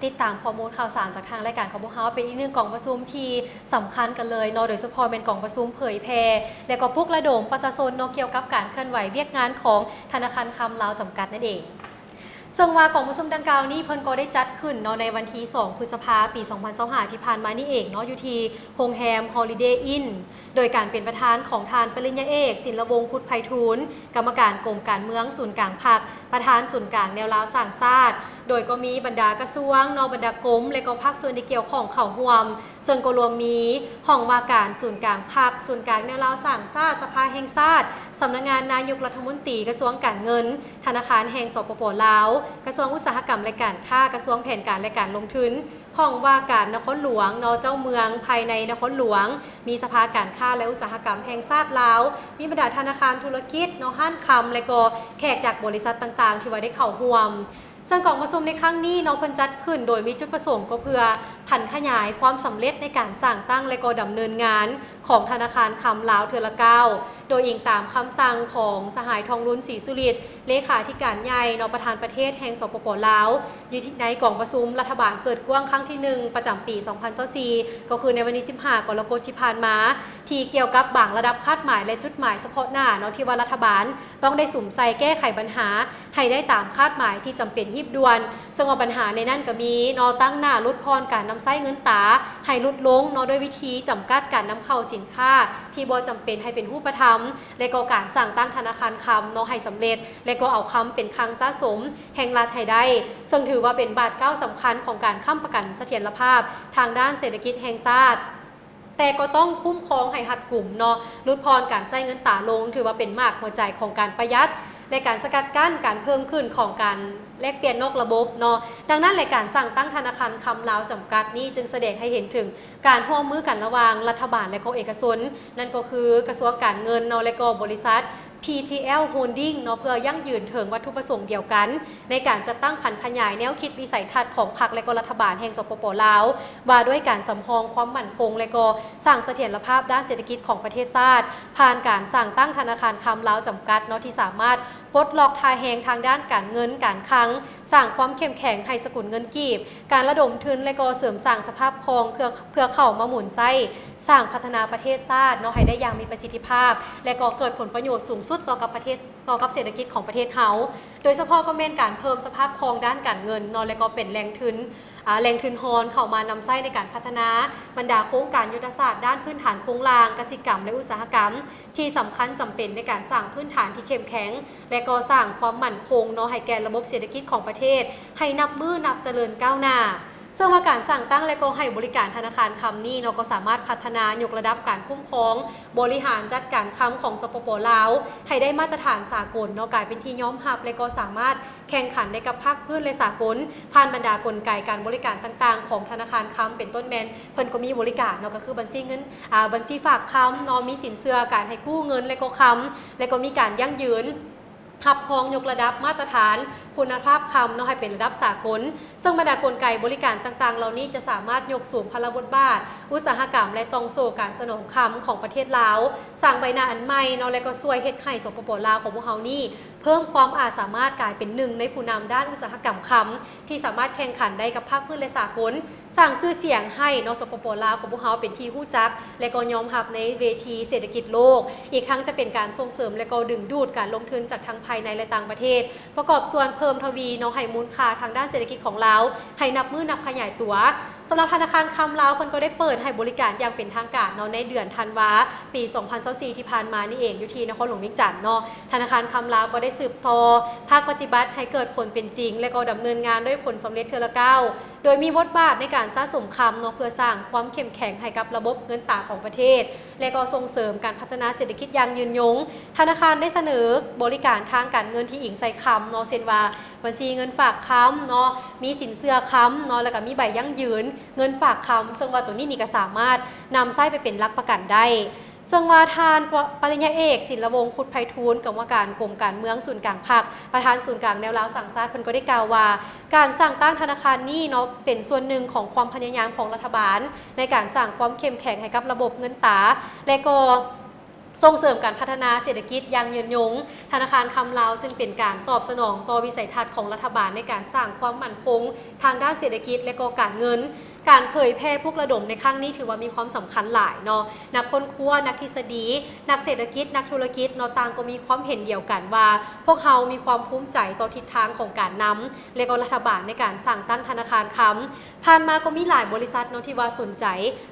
ຕິດຕາມຂໍ້ມູນຂ່າວສານຈາກທາງລາຍການຂອງພວກເຮົາ ເປັນອີກໜຶ່ງກອງປະຊຸມທີ່ສຳຄັນກັນເລີຍເນາະ, ໂດຍສະເພາະແມ່ນກອງປະຊຸມເຜີຍແຜ່ ແລະກໍປຸກລະດົມປະຊາຊົນເນາະ ກ່ຽວກັບການເຄື່ອນໄຫວວຽກງານຂອງທະນາຄານຄຳລາວຈຳກັດນັ້ນເອງ. ເຊິ່ງວ່າກອງປະຊຸມດັ່ງກ່າວນີ້ ເພິ່ນກໍໄດ້ຈັດຂຶ້ນເນາະ ໃນວັນທີສອງ ພຶດສະພາ ປີສອງພັນຊາວຫ້າ ທີ່ຜ່ານມານີ້ເອງເນາະ ຢູ່ທີ່ໂຮງແຮມ Holiday Inn ໂດຍການເປັນປະທານຂອງທ່ານ ປະລິນຍາເອກ ສິນລະວົງ ຄຸດໄພທູນ ກຳມະການກົມການເມືອງສູນກາງພັກ, ປະທານສູນກາງແນວລາວສ້າງຊາດ, ໂດຍກໍມີບັນດາກະຊວງເນາະ, ບັນດາກົມ ແລະກໍພາກສ່ວນທີ່ກ່ຽວຂ້ອງເຂົ້າຮ່ວມ, ເຊິ່ງກໍລວມມີຫ້ອງວ່າການສູນກາງພັກ, ສູນກາງແນວລາວສ້າງຊາດ, ສະພາແຫ່ງຊາດ, ສຳນັກງານນາຍົກລັດຖະມົນຕີ, ກະຊວງການເງິນ, ທະນາຄານແຫ່ງ ສປປ ລາວ, ກະຊວງອຸດສາຫະກຳ ແລະ ການຄ້າ, ກະຊວງແຜນການ ແລະ ການລົງທຶນ, ຫ້ອງວ່າການນະຄອນຫຼວງເນາະ, ເຈົ້າເມືອງພາຍໃນນະຄອນຫຼວງ, ມີສະພາການຄ້າ ແລະ ອຸດສາຫະກຳແຫ່ງຊາດລາວ, ມີບັນດາທະນາຄານທຸລະກິດເນາະ, ຮ້ານຄຳ ແລະ ກໍແຂກຈາກບໍລິສັດຕ່າງໆ ທີ່ວ່າໄດ້ເຂົ້າຮ່ວມ. ເຊິ່ງກອງປະຊຸມໃນຄັ້ງນີ້ເນາະ ເພິ່ນຈັດຂຶ້ນໂດຍມີຈຸດປະສົງກໍເພື່ອຜັນຂະຫຍາຍຄວາມສຳເລັດໃນການສ້າງຕັ້ງ ແລະ ກໍດຳເນີນງານຂອງທະນາຄານຄຳລາວເທື່ອລະກ້າວ, ໂດຍອີງຕາມຄຳສັ່ງຂອງສະຫາຍ ທອງລຸນ ສີສຸລິດ ເລຂາທິການໃຫຍ່ເນາະ ປະທານປະເທດແຫ່ງ ສປປ ລາວ ຢູ່ທີ່ ໃນກອງປະຊຸມລັດຖະບານເປີດກວ້າງຄັ້ງທີໜຶ່ງ ປະຈຳປີສອງພັນຊາວສີ່ ກໍຄືໃນວັນທີສິບຫ້າ ກໍລະກົດທີ່ຜ່ານມາ ທີ່ກ່ຽວກັບບາງລະດັບຄາດໝາຍ ແລະ ຈຸດໝາຍສະເພາະໜ້າເນາະ ທີ່ວ່າລັດຖະບານຕ້ອງໄດ້ສຸມໃສ່ແກ້ໄຂບັນຫາໃຫ້ໄດ້ຕາມຄາດໝາຍທີ່ຈຳເປັນຮີບດ່ວນ, ເຊິ່ງວ່າບັນຫາໃນນັ້ນກໍມີເນາະ ຕັ້ງໜ້າຫຼຸດຜ່ອນການນຳໃຊ້ເງິນຕາໃຫ້ຫຼຸດລົງເນາະ ດ້ວຍວິທີຈຳກັດການນຳເຂົ້າສິນຄ້າທີ່ບໍ່ຈຳເປັນໃຫ້ເປັນຮູບປະທຳ ແລະ ກໍການສ້າງຕັ້ງທະນາຄານຄຳເນາະໃຫ້ສຳເລັດ ແລະ ກໍເອົາຄຳເປັນຄັງສະສົມແຫ່ງລັດໃຫ້ໄດ້, ເຊິ່ງຖືວ່າເປັນບາດກ້າວສຳຄັນຂອງການຄ້ຳປະກັນສະຖຽນລະພາບທາງດ້ານເສດຖະກິດແຫ່ງຊາດ, ແຕ່ກໍຕ້ອງຄຸ້ມຄອງໃຫ້ຮັດກຸມເນາະ, ຫຼຸດຜ່ອນການໃຊ້ເງິນຕາລົງ, ຖືວ່າເປັນໝາກຫົວໃຈຂອງການປະຢັດ ແລະ ການສະກັດກັ້ນການເພີ່ມຂຶ້ນຂອງການແລກປ່ຽນນອກລະບົບເນາະ. ດັ່ງນັ້ນແຫຼະ ການສ້າງຕັ້ງທະນາຄານຄຳລາວຈຳກັດນີ້ ຈຶ່ງສະແດງໃຫ້ເຫັນເຖິງ ການຮ່ວມມືກັນລະຫວ່າງລັດຖະບານ ແລະ ກໍເອກະຊົນ, ນັ້ນກໍຄືກະຊວງການເງິນເນາະ ແລະ ກໍບໍລິສັດ PTL Holding ເນາະ ເພື່ອຢັ້ງຢືນເຖິງວັດຖຸປະສົງດຽວກັນ ໃນການຈັດຕັ້ງຜັນຂະຫຍາຍແນວຄິດວິໄສທັດຂອງພັກ ແລະ ກໍລັດຖະບານແຫ່ງ ສປປ ລາວ ວ່າດ້ວຍການສຳຮອງຄວາມໝັ້ນຄົງ ແລະ ກໍສ້າງສະຖຽນລະພາບດ້ານເສດຖະກິດຂອງປະເທດຊາດ ຜ່ານການສ້າງຕັ້ງທະນາຄານຄຳລາວຈຳກັດເນາະ ທີ່ສາມາດ ປົດລັອກທ່າແຮງທາງດ້ານການເງິນການຄັງ, ສ້າງຄວາມເຂັ້ມແຂງໃຫ້ສະກຸນເງິນກີບ, ການລະດົມທຶນ ແລະ ກໍເສີມສ້າງສະພາບຄ່ອງເພື່ອ ເພື່ອເຂົ້າມາໝູນໃຊ້ສ້າງພັດທະນາປະເທດຊາດເນາະ ໃຫ້ໄດ້ຢ່າງມີປະສິດທິພາບ ແລະ ກໍເກີດຜົນປະໂຫຍດສູງສຸດຕໍ່ກັບປະເທດ ຕໍ່ກັບເສດຖະກິດຂອງປະເທດເຮົາ, ໂດຍສະເພາະກໍແມ່ນການເພີ່ມສະພາບຄ່ອງດ້ານການເງິນເນາະ ແລະ ກໍເປັນແຫຼ່ງທຶນ ອາ ແຫຼ່ງທຶນຮອນເຂົ້າມານຳໃຊ້ໃນການພັດທະນາບັນດາໂຄງການຍຸດທະສາດດ້ານພື້ນຖານໂຄງລ່າງ, ກະສິກຳ ແລະ ອຸດສາຫະກຳ ທີ່ສຳຄັນຈຳເປັນໃນການສ້າງພື້ນຖານທີ່ເຂັ້ມແຂງ ແລະ ກໍສ້າງຄວາມໝັ້ນຄົງເນາະ ໃຫ້ແກ່ລະບົບເສດຖະກິດຂອງປະເທດ ໃຫ້ນັບມື້ນັບຈະເລີນກ້າວໜ້າ. ເຊິ່ງວ່າການສ້າງຕັ້ງ ແລະ ກໍໃຫ້ບໍລິການທະນາຄານຄຳນີ້ເນາະ ກໍສາມາດພັດທະນາຍົກລະດັບການຄຸ້ມຄອງບໍລິຫານຈັດການຄຳຂອງ ສປປ ລາວ ໃຫ້ໄດ້ມາດຕະຖານສາກົນເນາະ ກາຍເປັນທີ່ຍອມຮັບ ແລະ ກໍສາມາດແຂ່ງຂັນໄດ້ກັບພາກພື້ນ ແລະ ສາກົນ ຜ່ານບັນດາກົນໄກການບໍລິການຕ່າງໆຂອງທະນາຄານຄຳ ເປັນຕົ້ນແມ່ນ ເພິ່ນກໍມີບໍລິການເນາະ ກໍຄືບັນຊີເງິນ ອາ ບັນຊີຝາກຄຳເນາະ, ມີສິນເຊື່ອການໃຫ້ກູ້ເງິນ ແລະ ກໍຄຳ ແລະ ກໍມີການຢັ້ງຢືນ ຮັບຮອງຍົກລະດັບມາດຕະຖານຄຸນນະພາບຄຳເນາະ ໃຫ້ເປັນລະດັບສາກົນ, ເຊິ່ງບັນດາກົນໄກບໍລິການຕ່າງໆເຫຼົ່ານີ້ ຈະສາມາດຍົກສູງພາລະບົດບາດອຸດສາຫະກຳ ແລະ ຕ່ອງໂສ້ການສະໜອງຄຳຂອງປະເທດລາວ, ສ້າງໃບໜ້າອັນໃໝ່ເນາະ ແລະ ກໍຊ່ວຍເຮັດໃຫ້ ສປປ ລາວ ຂອງພວກເຮົານີ້ ເພີ່ມຄວາມອາດສາມາດກາຍເປັນໜຶ່ງໃນຜູ້ນຳດ້ານອຸດສາຫະກຳຄຳ ທີ່ສາມາດແຂ່ງຂັນໄດ້ກັບພາກພື້ນ ແລະ ສາກົນ, ສ້າງຊື່ສຽງໃຫ້ເນາະ ສປປ ລາວ ຂອງພວກເຮົາເປັນທີ່ຮູ້ຈັກ ແລະ ກໍຍອມຮັບໃນເວທີເສດຖະກິດໂລກ, ອີກທັງຈະເປັນການສົ່ງເສີມ ແລະ ກໍດຶງດູດການລົງທຶນຈາກທັງພາຍໃນ ແລະ ຕ່າງປະເທດ, ປະກອບສ່ວນເພີ່ມທະວີເນາະ ໃຫ້ມູນຄ່າທາງດ້ານເສດຖະກິດຂອງລາວໃຫ້ນັບມື້ນັບຂະຫຍາຍຕົວ. ສຳລັບທະນາຄານຄຳລາວ ເພິ່ນກໍໄດ້ເປີດໃຫ້ບໍລິການຢ່າງເປັນທາງການເນາະ ໃນເດືອນທັນວາ ປີສອງພັນຊາວສີ່ ທີ່ຜ່ານມານີ້ເອງ ຢູ່ທີ່ນະຄອນຫຼວງວຽງຈັນເນາະ. ທະນາຄານຄຳລາວກໍໄດ້ສືບຕໍ່ພາກປະຕິບັດໃຫ້ເກີດຜົນເປັນຈິງ ແລະ ກໍດຳເນີນງານດ້ວຍຜົນສຳເລັດເທື່ອລະກ້າວ, ໂດຍມີບົດບາດໃນການສະສົມຄຳເນາະ ເພື່ອສ້າງຄວາມເຂັ້ມແຂງໃຫ້ກັບລະບົບເງິນຕາຂອງປະເທດ ແລະ ກໍສົ່ງເສີມການພັດທະນາເສດຖະກິດຢ່າງຍືນຍົງ. ທະນາຄານໄດ້ສະເໜີບໍລິການທາງການເງິນທີ່ອີງໃສ່ຄຳເນາະ ເຊັ່ນວ່າ ບັນຊີເງິນຝາກຄຳເນາະ, ມີສິນເຊື່ອຄຳເນາະ ແລ້ວກໍມີໃບຢັ້ງຢືນເງິນຝາກຄຳ, ເຊິ່ງວ່າໂຕນີ້ນີ້ກໍສາມາດນຳໃຊ້ໄປເປັນຫຼັກປະກັນໄດ້. ເຊິ່ງວ່າທ່ານ ປະ ປະລິນຍາເອກ ສິນລະວົງ ຄຸດໄພທູນ ກຳມະການກົມການເມືອງສູນກາງພັກ, ປະທານສູນກາງແນວລາວສ້າງຊາດ ເພິ່ນກໍໄດ້ກ່າວວ່າ ການສ້າງຕັ້ງທະນາຄານນີ້ເນາະ ເປັນສ່ວນໜຶ່ງຂອງຄວາມພະຍາຍາມຂອງລັດຖະບານ ໃນການສ້າງຄວາມເຂັ້ມແຂງໃຫ້ກັບລະບົບເງິນຕາ ແລະ ກໍ ສົ່ງເສີມການພັດທະນາເສດຖະກິດຢ່າງຍືນຍົງ. ທະນາຄານຄຳລາວຈຶ່ງເປັນການຕອບສະໜອງຕໍ່ວິໄສທັດຂອງລັດຖະບານໃນການສ້າງຄວາມໝັ້ນຄົງທາງດ້ານເສດຖະກິດ ແລະ ກໍການເງິນ. ການເຜີຍແຜ່ປຸກລະດົມໃນຄັ້ງນີ້ຖືວ່າມີຄວາມສຳຄັນຫຼາຍເນາະ. ນັກຄົ້ນຄວ້າ, ນັກທິດສະດີ, ນັກເສດຖະກິດ, ນັກທຸລະກິດເນາະ ຕ່າງກໍມີຄວາມເຫັນດຽວກັນວ່າ ພວກເຮົາມີຄວາມພູມໃຈຕໍ່ທິດທາງຂອງການນຳ ແລະ ກໍລັດຖະບານໃນການສ້າງຕັ້ງທະນາຄານຄຳ. ຜ່ານມາກໍມີຫຼາຍບໍລິສັດເນາະທີ່ວ່າສົນໃຈ,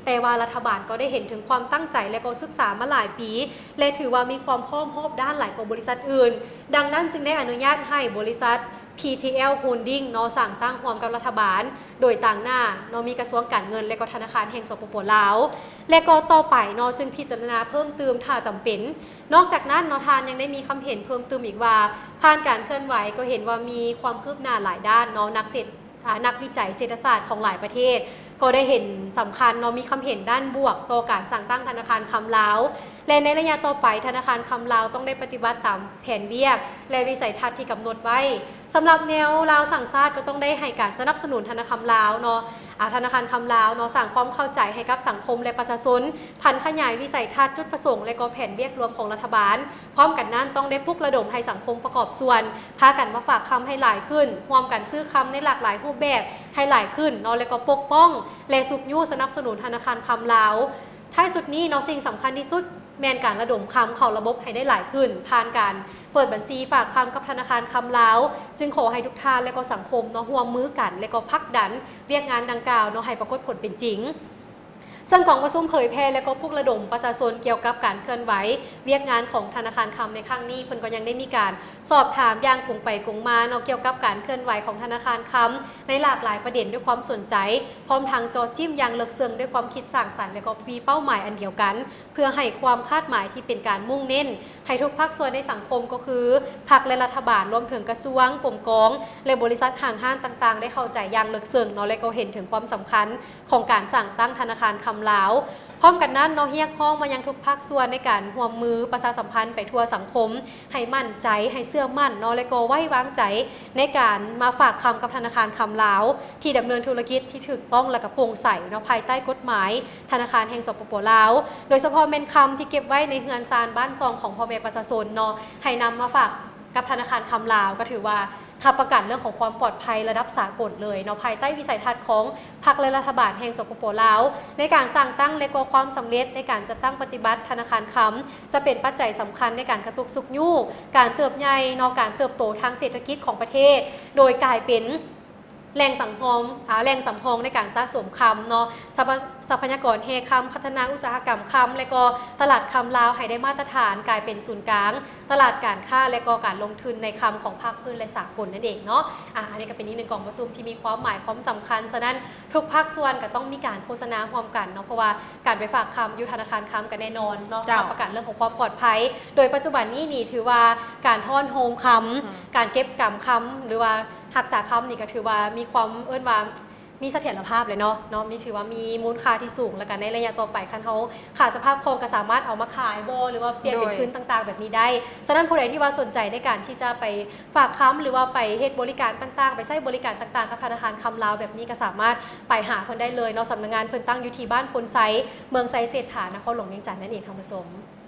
ແຕ່ວ່າລັດຖະບານກໍໄດ້ເຫັນເຖິງຄວາມຕັ້ງໃຈ ແລະ ກໍສຶກສາມາຫຼາຍປີ ແລະ ຖືວ່າມີຄວາມພ້ອມຮອບດ້ານຫຼາຍກວ່າບໍລິສັດອື່ນ. ດັ່ງນັ້ນຈຶ່ງໄດ້ອະນຸຍາດໃຫ້ບໍລິສັດ ພີທີແອລ ໂຮລດິ້ງ ເນາະ ສ້າງຕັ້ງຮ່ວມກັບລັດຖະບານ ໂດຍຕາງໜ້າເນາະ ມີກະຊວງການເງິນ ແລະ ກໍທະນາຄານແຫ່ງ ສປປ ລາວ ແລະ ກໍຕໍ່ໄປເນາະ ຈຶ່ງພິຈາລະນາເພີ່ມຕື່ມຖ້າຈຳເປັນ. ນອກຈາກນັ້ນເນາະ ທ່ານຍັງໄດ້ມີຄຳເຫັນເພີ່ມຕື່ມອີກວ່າ ຜ່ານການເຄື່ອນໄຫວກໍເຫັນວ່າມີຄວາມຄືບໜ້າຫຼາຍດ້ານເນາະ ນັກເສດ ອາ ນັກວິໄຈເສດຖະສາດຂອງຫຼາຍປະເທດກໍໄດ້ເຫັນສຳຄັນເນາະ ມີຄຳເຫັນດ້ານບວກຕໍ່ການສ້າງຕັ້ງທະນາຄານຄຳລາວ ແລະ ໃນໄລຍະຕໍ່ໄປ ທະນາຄານຄຳລາວຕ້ອງໄດ້ປະຕິບັດຕາມແຜນວຽກ ແລະ ວິໄສທັດທີ່ກຳນົດໄວ້. ສຳລັບແນວລາວສ້າງຊາດກໍຕ້ອງໄດ້ໃຫ້ການສະໜັບສະໜູນທະນາຄານຄຳລາວເນາະ ອາ ທະນາຄານຄຳລາວເນາະ ສ້າງຄວາມເຂົ້າໃຈໃຫ້ກັບສັງຄົມ ແລະ ປະຊາຊົນ, ຜັນຂະຫຍາຍວິໄສທັດ, ຈຸດປະສົງ ແລະ ກໍແຜນວຽກລວມຂອງລັດຖະບານ. ພ້ອມກັນນັ້ນຕ້ອງໄດ້ປຸກລະດົມໃຫ້ສັງຄົມປະກອບສ່ວນ ພາກັນມາຝາກຄຳໃຫ້ຫຼາຍຂຶ້ນ, ຮ່ວມກັນຊື້ຄຳໃນຫຼາກຫຼາຍຮູບແບບໃຫ້ຫຼາຍຂຶ້ນເນາະ ແລະ ກໍປົກປ້ອງ ແລະ ຊຸກຍູ້ສະໜັບສະໜູນທະນາຄານຄຳລາວ. ທ້າຍສຸດນີ້ເນາະ ສິ່ງສຳຄັນທີ່ສຸດແມ່ນການລະດົມຄຳເຂົ້າລະບົບໃຫ້ໄດ້ຫຼາຍຂຶ້ນ ຜ່ານການເປີດບັນຊີຝາກຄຳກັບທະນາຄານຄຳລາວ. ຈຶ່ງຂໍໃຫ້ທຸກທ່ານ ແລະ ກໍສັງຄົມເນາະ ຮ່ວມມືກັນ ແລະ ກໍຜັກດັນວຽກງານດັ່ງກ່າວເນາະ ໃຫ້ປາກົດຜົນເປັນຈິງ. ເຊິ່ງກອງປະຊຸມເຜີຍແຜ່ ແລະ ກໍປຸກລະດົມປະຊາຊົນກ່ຽວກັບການເຄື່ອນໄຫວວຽກງານຂອງທະນາຄານຄຳໃນຄັ້ງນີ້ ເພິ່ນກໍຍັງໄດ້ມີການສອບຖາມຢ່າງກົງໄປກົງມາເນາະ ກ່ຽວກັບການເຄື່ອນໄຫວຂອງທະນາຄານຄຳໃນຫຼາກຫຼາຍປະເດັນດ້ວຍຄວາມສົນໃຈ, ພ້ອມທັງເຈາະຈິ້ມຢ່າງເລິກເຊິ່ງດ້ວຍຄວາມຄິດສ້າງສັນ ແລະ ກໍມີເປົ້າໝາຍອັນດຽວກັນ ເພື່ອໃຫ້ຄວາມຄາດໝາຍທີ່ເປັນການມຸ່ງເນັ້ນໃຫ້ທຸກພາກສ່ວນໃນສັງຄົມ ກໍຄືພັກ ແລະ ລັດຖະບານ, ລວມເຖິງກະຊວງ, ກົມກອງ ແລະ ບໍລິສັດຫ້າງຮ້ານຕ່າງໆ ໄດ້ເຂົ້າໃຈຢ່າງເລິກເຊິ່ງເນາະ ແລະ ກໍເຫັນເຖິງຄວາມສຳຄັນ ຂອງການສ້າງຕັ້ງທະນາຄານຄຳລາວ. ພ້ອມກັນນັ້ນເນາະ ຮຽກຮ້ອງມາຍັງທຸກພາກສ່ວນໃນການຮ່ວມມືປະຊາສຳພັນໄປທົ່ວສັງຄົມ ໃຫ້ໝັ້ນໃຈ, ໃຫ້ເຊື່ອໝັ້ນເນາະ ແລະ ກໍໄວ້ວາງໃຈໃນການມາຝາກຄຳກັບທະນາຄານຄຳລາວ ທີ່ດຳເນີນທຸລະກິດທີ່ຖືກຕ້ອງ ແລະ ກໍໂປ່ງໃສເນາະ ພາຍໃຕ້ກົດໝາຍທະນາຄານແຫ່ງ ສປປ ລາວ ໂດຍສະເພາະແມ່ນຄຳທີ່ເກັບໄວ້ໃນເຮືອນຊານບ້ານຊ່ອງຂອງພໍ່ແມ່ປະຊາຊົນເນາະ ໃຫ້ນຳມາຝາກກັບທະນາຄານຄຳລາວ ກໍຖືວ່າ ຮັບປະກັນເລື່ອງຂອງຄວາມປອດໄພລະດັບສາກົນເລີຍເນາະ ພາຍໃຕ້ວິໄສທັດຂອງພັກ ແລະ ລັດຖະບານແຫ່ງ ສປປ ລາວ ໃນການສ້າງຕັ້ງ ແລະ ກໍຄວາມສຳເລັດໃນການຈັດຕັ້ງປະຕິບັດທະນາຄານຄຳ ຈະເປັນປັດໄຈສຳຄັນໃນການກະຕຸກຊຸກຍູ້ການເຕີບໃຫຍ່ເນາະ ການເຕີບໂຕທາງເສດຖະກິດຂອງປະເທດ ໂດຍກາຍເປັນແຫຼ່ງສຳຮອງ ອາ ແຫຼ່ງສຳຮອງໃນການສະສົມຄຳເນາະ ຊັບພະ ຊັບພະຍາກອນແຮ່ຄຳ, ພັດທະນາອຸດສາຫະກຳຄຳ ແລະ ກໍຕະຫຼາດຄຳລາວໃຫ້ໄດ້ມາດຕະຖານ ກາຍເປັນສູນກາງ ຕະຫຼາດການຄ້າ ແລະ ກໍການລົງທຶນໃນຄຳຂອງພາກພື້ນ ແລະ ສາກົນນັ້ນເອງເນາະ. ອາ ອັນນີ້ກໍເປັນອີກໜຶ່ງກອງປະຊຸມທີ່ມີຄວາມໝາຍຄວາມສຳຄັນ. ສະນັ້ນ ທຸກພາກສ່ວນກໍຕ້ອງມີການໂຄສະນາຮ່ວມກັນເນາະ ເພາະວ່າການໄປຝາກຄຳຢູ່ທະນາຄານຄຳກໍແນ່ນອນເນາະ ເຈົ້າ ຮັບປະກັນເລື່ອງຂອງຄວາມປອດໄພ. ໂດຍປັດຈຸບັນນີ້ນີ້ຖືວ່າການຮ້ອນໂຮມຄຳ, ອືມ ການເກັບກຳຄຳ ຫຼືວ່າຮັກສາຄຳນີ້ກໍຖືວ່າມີຄວາມ ເອີ້ນວ່າ ມີສະຖຽນລະພາບເລີຍເນາະ ເນາະ ມີ ຖືວ່າມີມູນຄ່າທີ່ສູງ ແລ້ວກໍໃນໄລຍະຕໍ່ໄປ ຄັນເຮົາຂາດສະພາບຄ່ອງ ກໍສາມາດເອົາມາຂາຍບໍ່ ຫຼືວ່າປ່ຽນເປັນ ໂດຍ ທຶນຕ່າງໆແບບນີ້ໄດ້. ສະນັ້ນ ຜູ້ໃດທີ່ວ່າສົນໃຈໃນການທີ່ຈະໄປຝາກຄຳ ຫຼືວ່າໄປເຮັດບໍລິການຕ່າງໆ ໄປໃຊ້ບໍລິການຕ່າງໆກັບທະນາຄານຄຳລາວແບບນີ້ ກໍສາມາດໄປຫາເພິ່ນໄດ້ເລີຍເນາະ. ສຳນັກງານເພິ່ນຕັ້ງຢູ່ທີ່ບ້ານໂພນໄຊ, ເມືອງໄຊເສດຖາ, ນະຄອນຫຼວງວຽງຈັນນັ້ນເອງ ທ່ານຜູ້ຊົມ.